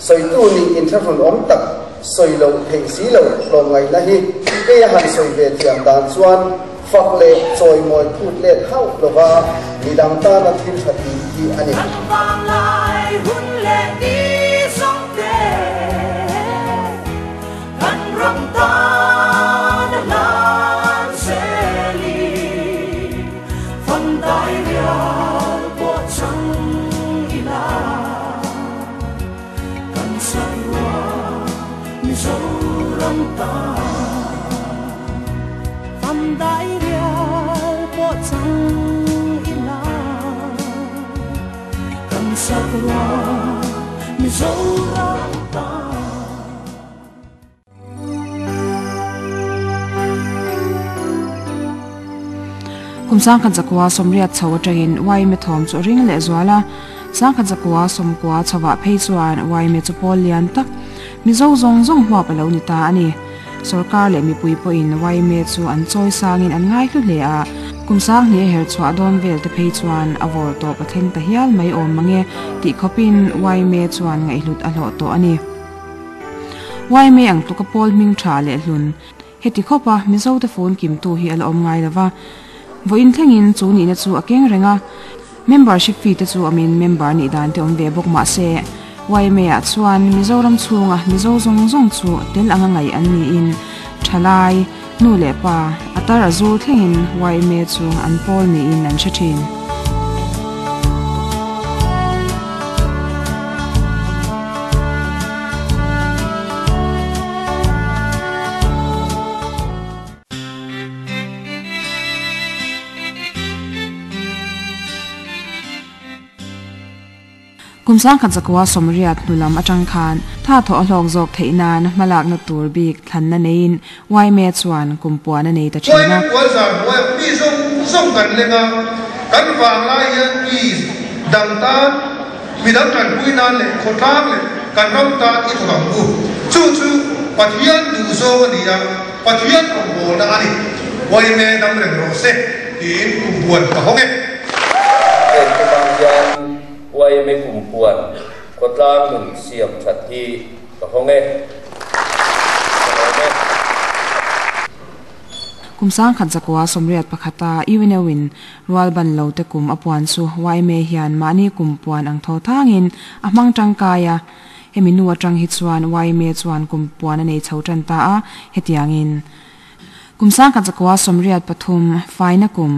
Sawitu nih inthlahrun awm tak, sawi loh theih si lo tlawmngaihna hi kei a han sawi ve thiam dan chuan fak leh chawimawi phut let hauh lova midang tana thil tha tih hi a ni. Kan vanglai hun leh ni zawng te, kan ram tan a hlan zel i, fandai rial pawh chang ila. Kan sakrua Mizoram tan. Fam dai rial pawh chang ila. Kan sakrua Mizoram tan. Kum 19 sawmriat chho atangin Waime thawm chu a ring leh zual a, 1990 chhovah phei chuan Waime chu pawl lian tak Mizo zawng zawng huap a lo ni ta a ni. Sorkar leh mipui pawhin Waime chu an chawi sangin an ngaihlu hle a, kum sanghnih a her chhuah dawn vel te phei chuan a vawr tawp a thleng ta hial mai awm mange tih khawpin Waime chuan ngaihhlut a hlawh tawh a ni. Waime ang tluka pawl hming tha leh hlun heti khawp a Mizote phone kimtu hi a la awm ngai lova. Vawiin thlengin chu nihna chu a keng reng a, membership fee te chu awmin member nih dan te awm ve bawk mah se YMA ah chuan Mizoram chhunga Mizo zawng zawng chu tel anga ngaih an niin thalai, nu leh pa, a tar a zur thlengin YMA chu an pawl niin an hre thin. Kum 1980 hnu lam atang khan tha thawh a hlawk zawk theih nan hmalakna tur bik thlanna neiin YMA chuan kum puan a nei ta thin a. YMA puan zar hnuaiah mi zawng zawng kan leng a, kan vanglai hian mi dang tan, mi dang tanpui nan leh khawtlang leh kan ram tan i thawk ang u. Chu chu Pathian duhzawng a ni a, Pathian rawngbawlna a ni. YMA dam reng rawh se tiin kum puan ka hawng e. Heng te bang hian YMA kum puan khawtlang nun siam that hi ka hawng e. Ka lawm e. Kum 1981 pakhata UNO-in rualban lo te kum a puan chu YMA hian mahni kum puan ang tho thangin a hmang tangkai a. Hemi nu atang hi chuan YMA chuan kum puan a nei chho tan ta a, hetiangin Kum 1983 faina kum,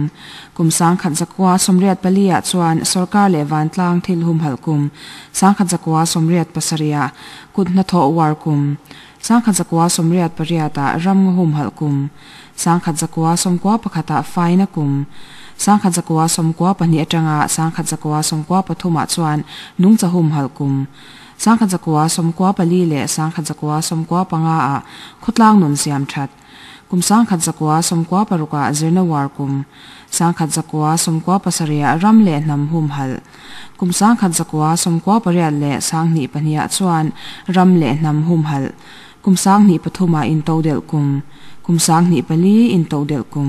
kum 1984 ah chuan sorkar leh vantlang thil humhalh kum, 1987 ah kut hnathawh uar kum, 1988 ah ram nga humhalh kum, 1991 ah faina kum, 1992 atanga 1993 ah chuan nungcha humhalh kum, 1994 leh 1995 ah khawtlang nun siam that, kum 1996 ah zirna uar kum, 1997 ah ram leh hnam humhalh, kum 1998 leh 2002 ah chuan ram leh hnam humhalh, kum 2003 ah intodelh kum, kum 2004 intodelh kum,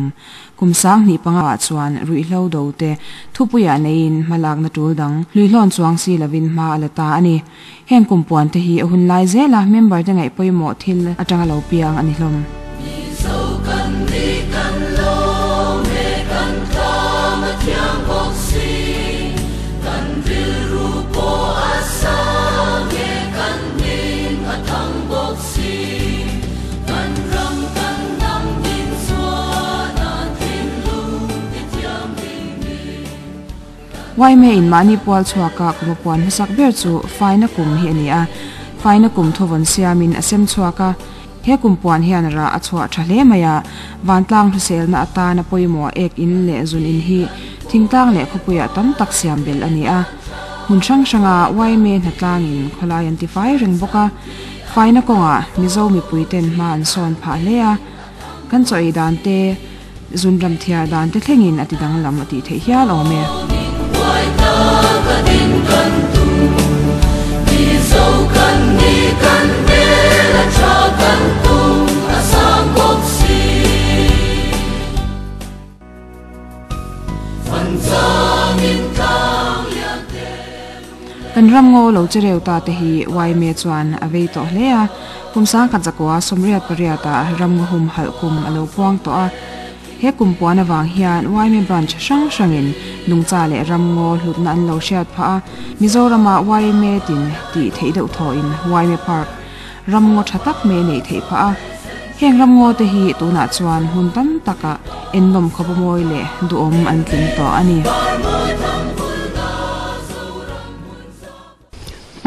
kum 2005 ah chuan ruihhlo do te thupuiah neiin hmalakna tul dang hluihlawn chuang si lovin hma a la ta a ni. Heng kum puan te hi a hun lai zela member te ngaih pawimawh thil atanga lo piang a ni hlawm. Mizo kan ni kan lawm e kan tlang a thiang bawk si, kan rilru pawh a sang e kan hming a thang bawk si, kan ram kan hnam din chuan a thinlung ti thiam ding ni. YMA in mahni pual chhuaka kum a puan hmasak ber chu faina kum hi a ni a, faina kum thuvawn siamin a sem chhuak a, he kum puan hian rah a chhuah tha hle mai a, vantlang hriselna atana pawimawh ek in leh zun in hi thingtlang leh khawpuiah tam tak siam belh a ni a, hmun hrang hranga YMA hnatlangin khawlai an tifai reng bawk a, faina kawngah Mizo mipui ten hma an sawn phah hle a, kan chaw ei dan te, Zun ram thiar dan te thlengin a ti danglam a tih theih hial awm e. Kan ramngaw lo chereu ta te hi yma chuan a vei tawh hle a, kum 1988 ah ramngaw humhalh kum a lo puang tawh a. He kum puan avang hian yma branch hrang hrangin nungcha leh ramngaw hlutna an lo hriat phah a, Mizorama yma tin tih theih deuh thawhin yma Park ramngaw tha tak mai a neih theih phah a. Heng ramngaw te hi tunah chuan hmun tam takah ennawm khawp a mawi leh duhawm an tling tawh a ni.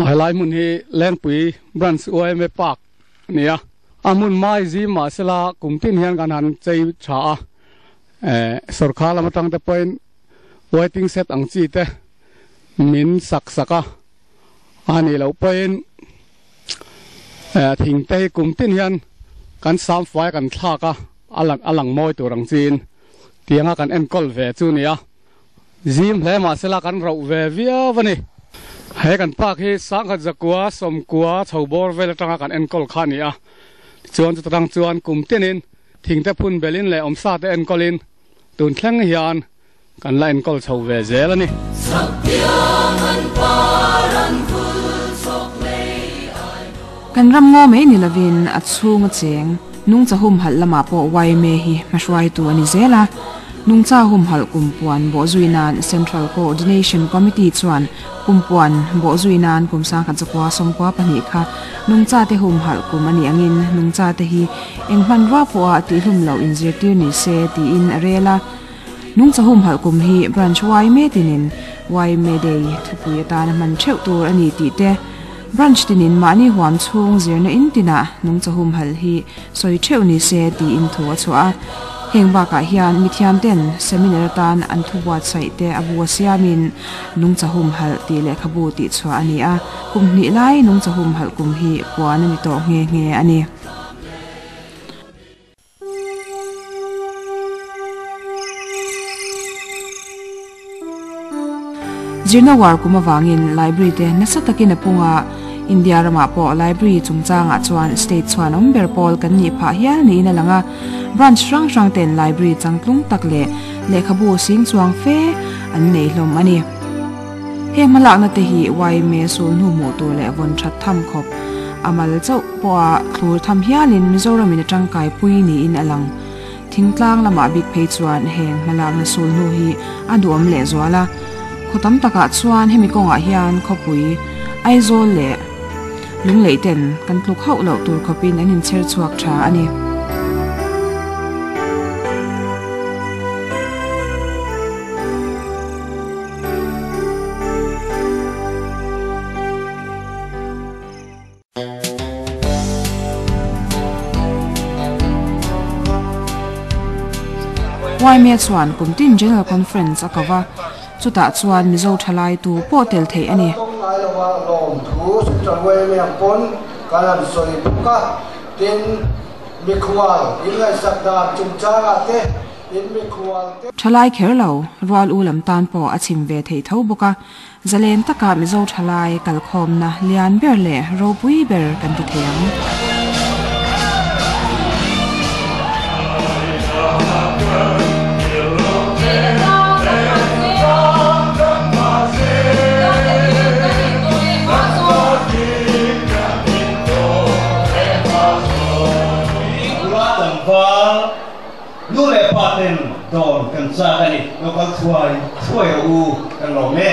Helai hmun hi Lengpui Branch yma Park a ni a, a hmun mai zim mahsela kum tin hian kan han chei tha a, sorkar lam atang te pawhin waiting shed ang chi te min sak sak a, a nih loh pawhin thing te hi kum tin hian kan sam fai kan thlak a, a lang mawi tur ang chiin tianga kan enkawl ve chu a ni a. Zim hle mahsela kan rauh ve viau a ni. He kan park hi sangkhat zakua sawmkua chho bawr vel atanga kan enkawl kha a ni a. Tichuan chuta tang chuan kum tinin thingte phun belin leh awmsa te enkawlin tun thleng hian kan la enkawl chho ve zel a ni. Kan ram ngaw mai ni lovin a chhunga cheng nungcha humhalh lamah pawh yma hi hmahruaitu a ni zel a. Nungcha humhalh kumpuan bawhzui nan Central Coordination Committee chuan kumpuan bawhzui nan kum 1992 kha nungcha te humhalh kum a nih angin nungcha te hi eng hmanrua pawha tihhlum loh inzirtir ni se tiin a rel a. Nungcha humhalh kum hi Branch yma tinin yma Day thupui atana hman theuh tur a ni tih te, Branch tinin mahni huam chhung zirna in tinah nungcha humhalh hi sawi theuh ni se tiin thu a chhuah a. Heng bakah hian mithiam ten seminar atan an thu buatsaih te a bu a siamin nungcha humhalh tih lehkhabu tih chhuah a ni a, kum hnih lai nungcha humhalh kum hi puan a ni tawh nghe nghe a ni. Zirna uar kum avangin library te nasa takin a pung a, India ramah pawh library chungchangah chuan state chhuan awm ber pawl kan nih phah hial niin a lang a, branch hrang hrang ten library changtlung tak leh lehkhabu sing chuang fe an nei hlawm a ni. Heng hmalakna te hi yma sul hnu hmuh tur leh vawn that tham khawp a mal chauh pawha thlur tham hialin Mizoramin a tangkai pui niin a lang. Thingtlang lamah bik phei chuan heng hmalakna sul hnu hi a duhawm leh zual a. Khaw tam takah chuan hemi kawngah hian khawpui, Aizawl leh Lungleih ten kan tluk hauh loh tur khawpin an inchher chhuak tha a ni. Yma chuan kum tin General Conference a ko va, chutah chuan Mizo thalai tu pawh tel theih a ni. Thalai kher lo, rual u lam tan pawh a chim ve theih tho bawk a. Zalen taka Mizo thalai kalkhawmna lian ber leh ropui ber kan ti thei ang. Nu leh pa ten dawr kan chak a ni. Lo kal thuai thuai rawh u, kan lawm e.